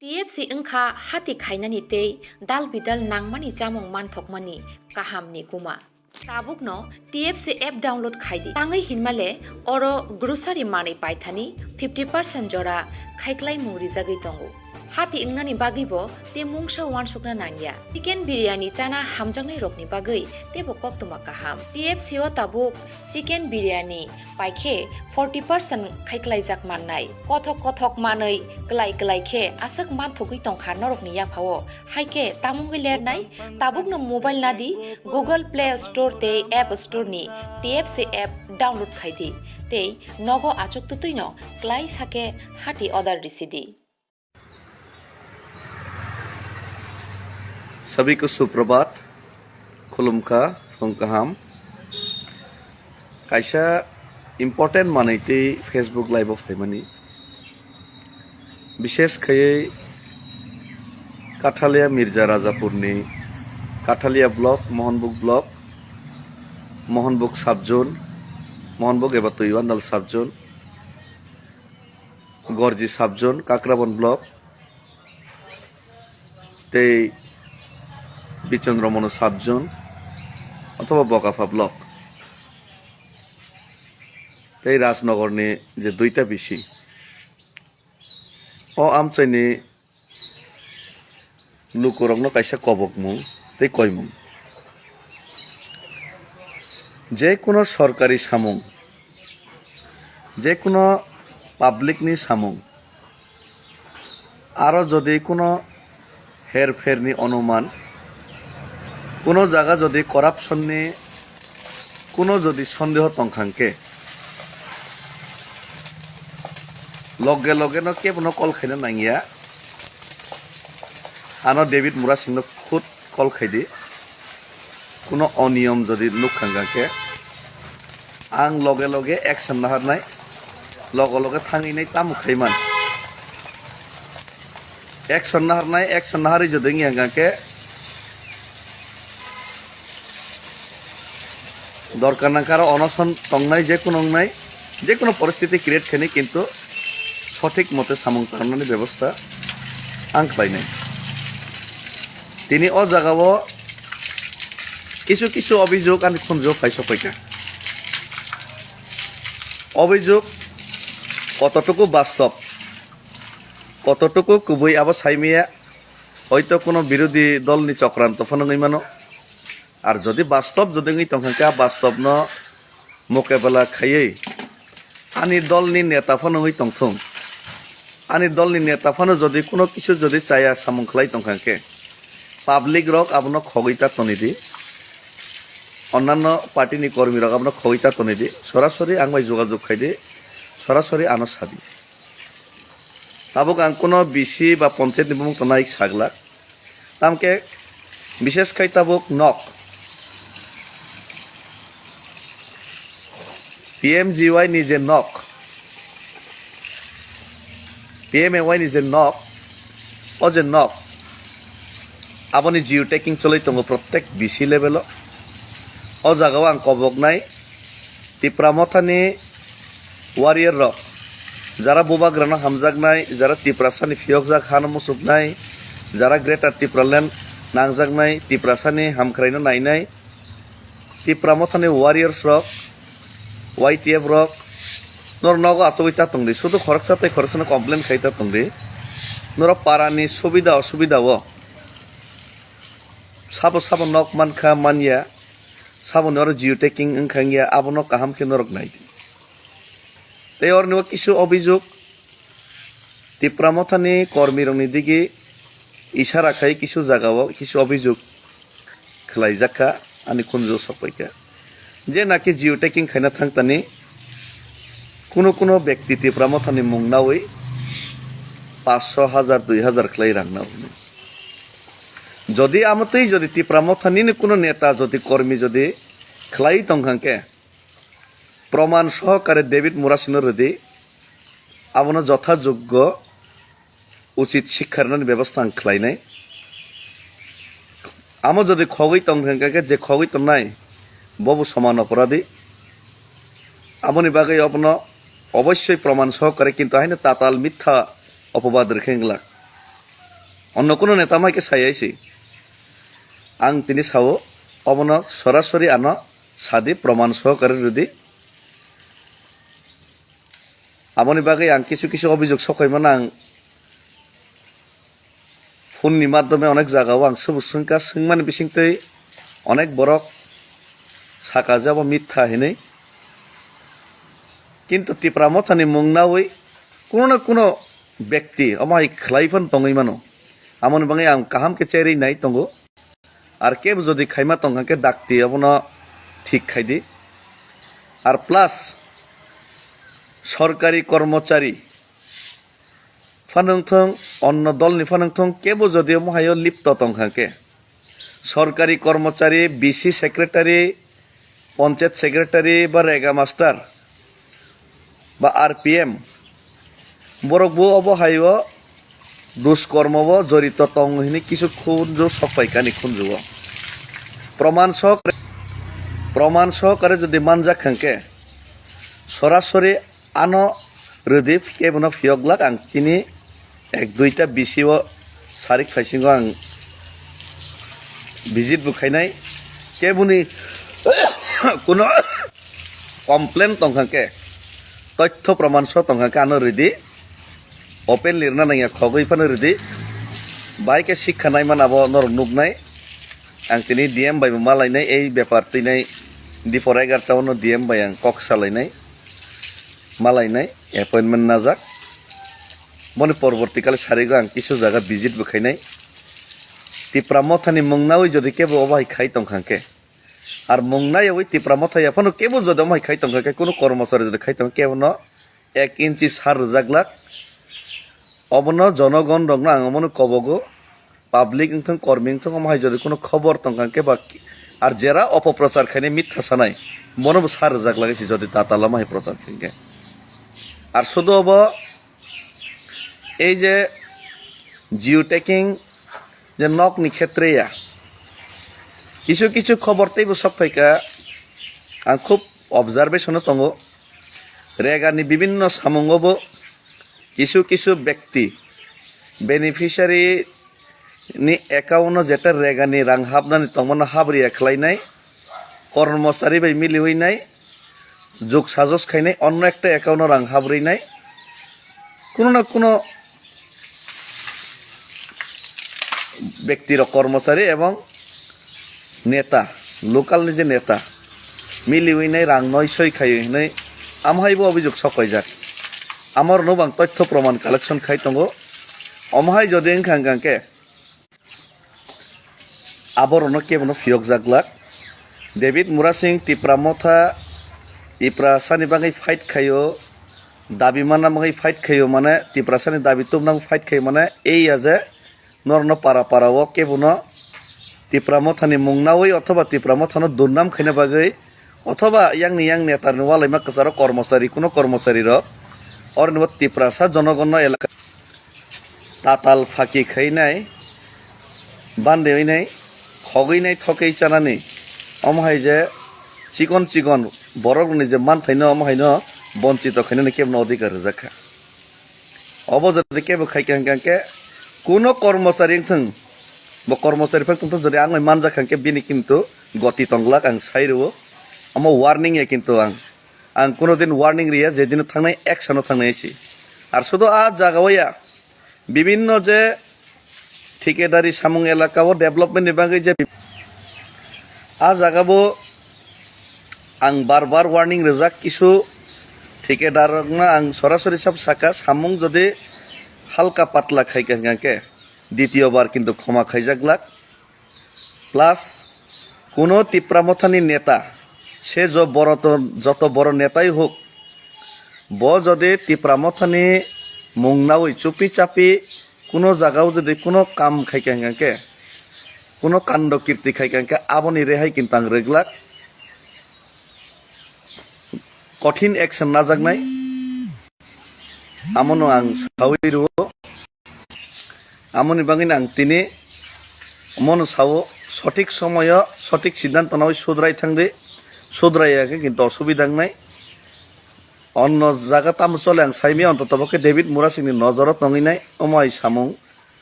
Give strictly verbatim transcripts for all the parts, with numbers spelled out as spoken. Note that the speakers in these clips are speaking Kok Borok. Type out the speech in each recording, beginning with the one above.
T F C wngkha hati khainani tei dal bidal nangmani chamung manthokmani kahamni kuma. Tabukno T F C app download khai di. Tangwi hinmale oro grocery manwi paithani fifty percent jora khaiklaimung rijagwi tongo. Hati wngnani bagwibo tei mungsa uansukna nangya. Chicken biryani chana hamjaknairokni bagwi teibo koktwma kaham. T F C o tabuk chicken biryani paikhe forty percent khaiklaijak mannai. Kothok kothok manwi klai klai khe aswk manthogwi tongkha norokni yaphao. Haikhe tamungwi lernai, tabukno mobile nadi Google Play Store tei App Store ni T F C app download khai di tei nogo achuk twtwino klai sakhe hati order risi di. Sabiko suprabhat, khulumkha, phung kaham. Kaisa important manwi tei Facebook live o phaimani. Bishes khaiwi Kathalia Mirza Rajapurni Kathalia block, Mohanbuk block, Mohanbuk subzone, Mohanbuk eba Tuiwandal subzone, Gorji subzone, Kakrabon block, tei Bichandra Mono subzone, othoba Bokapha block, tei Rajnogorni je duita bisi. O amchaini lukurokno kaisa kobokmung tei koimung. Je kuno sorkari samung, je kuno public ni samung, aro jodi kuno herpherni onuman, kuno jaga jodi corruption ni kuno jodi sondeho tongkha hwnkhe, loge loge no kebono call khaina nangya. Ano David Murasing no khud call khaidi. Kuno oniyom jodi nukha hwnkhe, ang loge loge action naharnai, loge loge thangwi nai tamo khaiman. Action naharnai, action naharwi jodi wngya hwnkhe, dorkar nangkha aro onoson tongnai, je kuno wngnai, je kuno poristiti create khainai, kintu sothik mote samung tangnani bebosta ang khlainai. Tini o jagao kisu kisu obijog ani khunjugo phai sokphaikha. Obijog kototuku bastob, kototuku kubui abo saimaya, hoito kuno birodhi dolni chokranto phano wngwi mano. Ar jodi bastob jodi wngwi tongkha khe, a bastobno mokebela khaiwi ani dolni neta phano wngwi tongthung. Ani dolni neta phano jodi kuno kisu jodi chaya samung khlai tongkha khe, public rok abono khogwi ta tonidi, onnanno party ni kormi rok abono khogwi ta tonidi, sorasori ang bai jogajog khaidi, sorasori ano sadi. Tabuk ang kuno B C ba ponchayat ni bumung tongnai saglak. Tamkhe bishes khai tabuk nok. P M G Y ni je nok, P M A Y ni je nok, o je nok, aboni geotagging choli tongo protek B C level o. O jaga o ang koboknai Tipra Mothani warrior rok, jara bubagrano hamjaknai, jara Tiprasani phiyokjak hano muchuknai, jara Greater Tipraland nangjaknai, Tiprasani hamkhraino nainai, Tipra Mothani warriors rok, Y T F rok, nor nogo achugwi ta tongdi, sudu khoroksa tei khoroksano complain khai ta tongdi, norok parani subida osubida o sabo sabo nok mankha manya, saboni oro geotagging wngkha wngya, abono kaham khe norok naidi. Tei oroni o kisu obijog Tipra Mothani kormirokni digi isara khai kisu jagao kisu obijog khwlaijakha, ani khunju sokpaikha. Je naki geotagging khaina thangtani kuno kuno bekti Tipra Mothani mung nawi paanch sho, hajar, dui hajar khlai rang nawi. Jodi amotwi jodi Tipra Mothani ni kuno neta jodi kormi jodi khlai tongkha khe, proman sohokare David Murasingno rwdi, abono jotha joggo uchit sikha rwnani bebosta ang khlainai. Amo jodi khogwi tongkha khe, je khogwi tongnai bobo soman oporadi. Aboni bagwi abono obossoi proman sohokare, kintu haino tatal mitha opobad rwkhe wng glak. Onno kuno neta mai khe sai aisi. Ang tini sao, obono sorasori ano sadi, proman sohokare rwdi. Aboni bagwi ang kisu kisu obijok sokhaimano ang phone ni madhyome onek jagao ang subuk swngkha, swngmani bisingtwi onek borok saka je abo mitha hinwi. Kintu Tipra Mothani mung nawi kuno na kuno bekti omo hai khlai phano tongwi mano. Amoni bagwi ang kaham khe cherwi nai tongo. Ar kebo jodi khaima tongkha khe dakti abono thik khaidi. Ar plus sorkari kormochari phanwngthung, onno dolni phanwngthung, kebo jodi omo haio lipto tongkha khe, sorkari kormochari, B C secretary, ponchayat secretary ba rega master ba R P M, borok bo obo haio duskormo bo jorito tong hini kisu khunju sokpai kani khunju o. Proman sohokare, proman sohokare jodi manjak kha khe, sorasori ano rwdi kebono phiyok glak ang tini ek duita B C o sarik phaisingo ang visit bo khainai. Keboni kuno complain tongkha khe, toitho proman so tongkha khe ano rwdi, open lirna nangya khogwi phano rwdi. Bai khe sikha nai man abo norok nuknai. Ang tini D M bai bo malainai, ei bepar twinai dipor egarta o no D M bai ang kok salainai, malainai, appointment najak. Boni porborti kale sarigo ang kisu jaga visit bo khainai. Tipra Mothani mung nawi jodi kebo obo hai khai tongkha khe, ar mung nayawi Tipra Motha ya phano kebo jodi omo hai khai tongkha khe, kunu kormochari jodi khai tongkha khe, kebono ek inchi sar rwjak glak. Obono jonogon rokno ang omono kobogo, public wngthung, kormi wngthung, omo hai jodi kuno khobor tongkha khe ba, ar jera opoprochar khainai mitha sanai, bono bo sar rwjak lagwi si jodi tatal omo hai prochar khaikhe. Ar sudu obo ei je geotagging je nokni khetre ya, kisu kisu khobor teibo sok phaikha, ang khub observation o tongo, regani bibinno samungo bo kisu kisu bekti beneficiary ni account o jeta regani rang hapnani tongmano habriya khlainai, kormochari bai miliwi nai, juk sajos khainai, onno ekta account o rang habrwi nai, kuno na kuno bekti rok kormochari ebong neta, local ni je neta, miliwi nai rang noi soi khaio hinwi amhai bo obijok sok paijak. Amor no bang toitho proman collection khai tongo. Omo hai jodi wngkha wngkha khe aborokno kebono phiyokjak glak. David Murasing Tipra Motha, Tipra sani bagwi fight khaio, dabi manna bagwi fight khaio, mane Tipra sani dabi tubna fight khaio, mane ei ya je norokno para para o kebono Tipra Mothani mung nawi othoba Tipra Mothano durnam khaina bagwi othoba yangni yang netarni walaima kwcharo kormochari, kuno kormochari rok oroni bo Tiprasa jonogonno elaka tatal phaki khainai, bande winai, khogwi nai thokwi chanani, omo hai je chikon chikon borok rokni je manthaino omo haino bonchito khainani kebono odhikar rwjak kha. Obo jodi kebo khai kha hwnkhe kuno kormochari wngthung, bo kormochari phai tongthung, jodi ang bai manjak kha hwnkhe bini kintu goti tongglak ang sai rwo. Omo warning ya kintu ang, ang kuno din warning riya, je dino thangnai action o thangnai si. Ar sudu a jaga o ya bibinno je thikadari samung elaka o development ni bagwi je a jaga bo ang bar bar warning rwjak, kisu thikadar rokno ang sorasori sab saka, samung jodi halka patla khai kha hwnkhe ditiyo bar kintu khoma khaijak glak. Plus kuno Tipra Mothani neta se jo boro to-, joto boro netai huk, bo jodi Tipra Mothani mung nawi chupi chapi kuno jaga o jodi kuno kam khai kha hwnkhe, kuno kando kirti khai kha hwnkhe, aboni rehai kintu ang rwglak, kothin action najaknai, amono ang sawi rwo. Amoni bagwino ang tini omono sao, sothik somoyo sothik siddhanto nawi sudrai thangdi, sudrai ya khe kintu osubida wngnai. Onno jaga tamo chole ang saimaya, ontoto bo khe David Murasingni nojoro tongwi nai omo hai samung.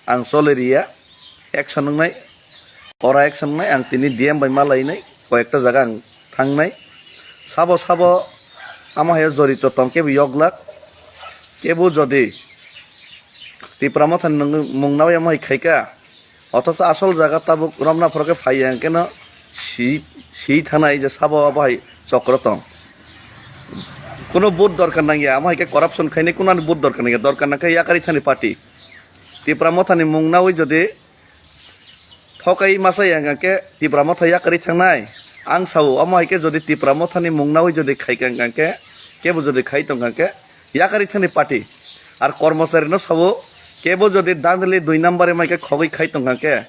ang choli riya, action wngnai, ora action wngnai, ang tini D M bai malainai, koyekta jaga ang thangnai. Sabo sabo amo hai jorito tong kebo yoglak, kebo jodi Tipra Mothani nung-, mung nawi amo hai khaika, othocho asol jaga tabuk romna phoro khe phaiya hwnkhe no si, si thanai je sabo abo hai chokro tong. Kuno vote dorkar nangya, amo hai khe corruption khainai kuno ani vote dorkar nangya, dorkar nangkhe yakarwi thani party. Tipra Mothani mung nawi jodi thokai masa ya hwnkha khe Tipra Motha yakarwi thangnai. Ang sao, omo hai khe jodi Tipra Mothani mung nawi jodi khaika hwnkha khe, kebo jodi khai tongkha khe, yakarwi thani party. Ar kormochari no sao, kebo jodi dandali dui number mai khe khogwi khai tongkha khe,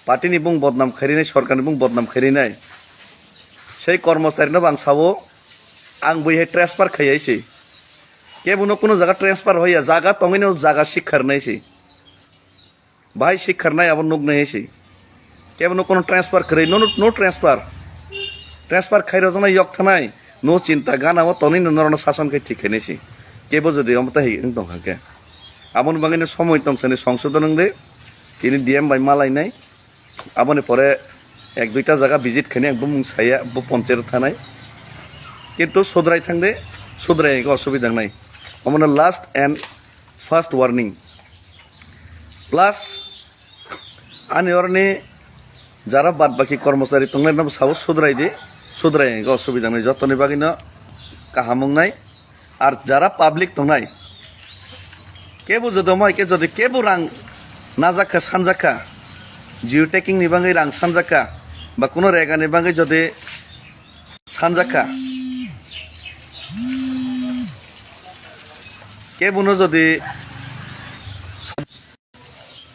party ni bung bodnam khairinai, sorkar ni bung bodnam khairinai. Sei kormochari no bo ang sao, ang bui hai transfer khai hai se. Kebo no kuno jaga transfer hoya, jaga tongwi no jaga sikharnai se. Bahai sikharnai abo nuknai hai se. Kebo no kono transfer kwrwi, no, no, no transfer. Transfer khairokjaknai yok thanai. No chinta gana o tonwi no norokno sason khai thik khainai se. Kebo jodi omo tei wng tongkha khe. Aboni bagwi no somoi tong sani songsodon wng de. Tini D M bai malainai. Aboni pore ek duita jaga visit khainai ang bumung saya, bo ponchero thanai. Kintu sudrai thang de, sudrai hwnkhe osubida wngnai. Omono last and first warning. Plus, ani oroni jara bad baki kormochari tongnai no sabo sudrai di, sudrai hwnkhe osubida wngnai, jotoni bagwi no kaham wngnai. Ar jara public tongnai, kebo jodi omo hai khe jodi kebo rang najak kha, sanjak kha, geotagging ni bagwi rang sanjak kha, ba kuno rega ni bagwi jodi sanjak kha, kebo no jodi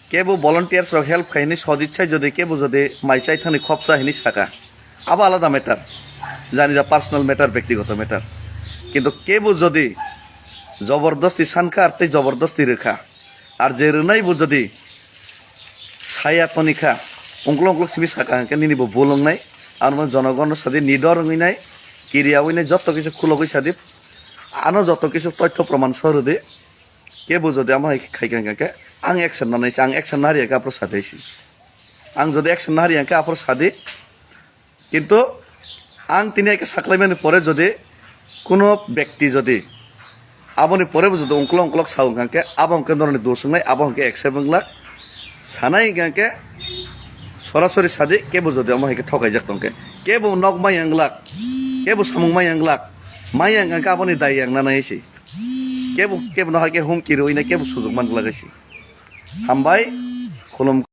kebo volunteers rok help khai hinwi sodit sai jodi kebo jodi mai chai thani khopsa hinwi saka, abo alada matter, jani ja personal matter, bektigoto matter. Kintu kebo jodi jobordosti sankha ar tei jobordosti rwkha, ar je rwnai bo jodi saya tonikha, ungklok ungklok simi saka hwnkhe nini bo bul wngnai. Ano jonogon no sadi nidor wngwi nai, kiriya wngwi nai, joto kisu khulogwi sadi, ano joto kisu toitho proman so rwdi. Kebo jodi amo hai khaikha hwnkha khe ang action nanai se, ang action nariya khe aphuru sadi se. Ang jodi action nariya khe aphuru sadi. Kintu ang tini hai khe saklaimani pore jodi kuno bekti jodi aboni pore bo jodi ungklok ungklok sa wngkha khe abo hwnkhe noroni dos wngnai, abo hwnkhe accept wnglak. Sanai hwnkha khe sorasori sadi, kebo jodi amo hai khe thokaijak tongkhe, kebo nok maya wnglak, kebo samung maya wnglak, maya wngkha khe aboni dai ang nanai se. Kebo, kebo no hai khe humki rwui nai kebo sujuk man glak se. Hambai, khulum.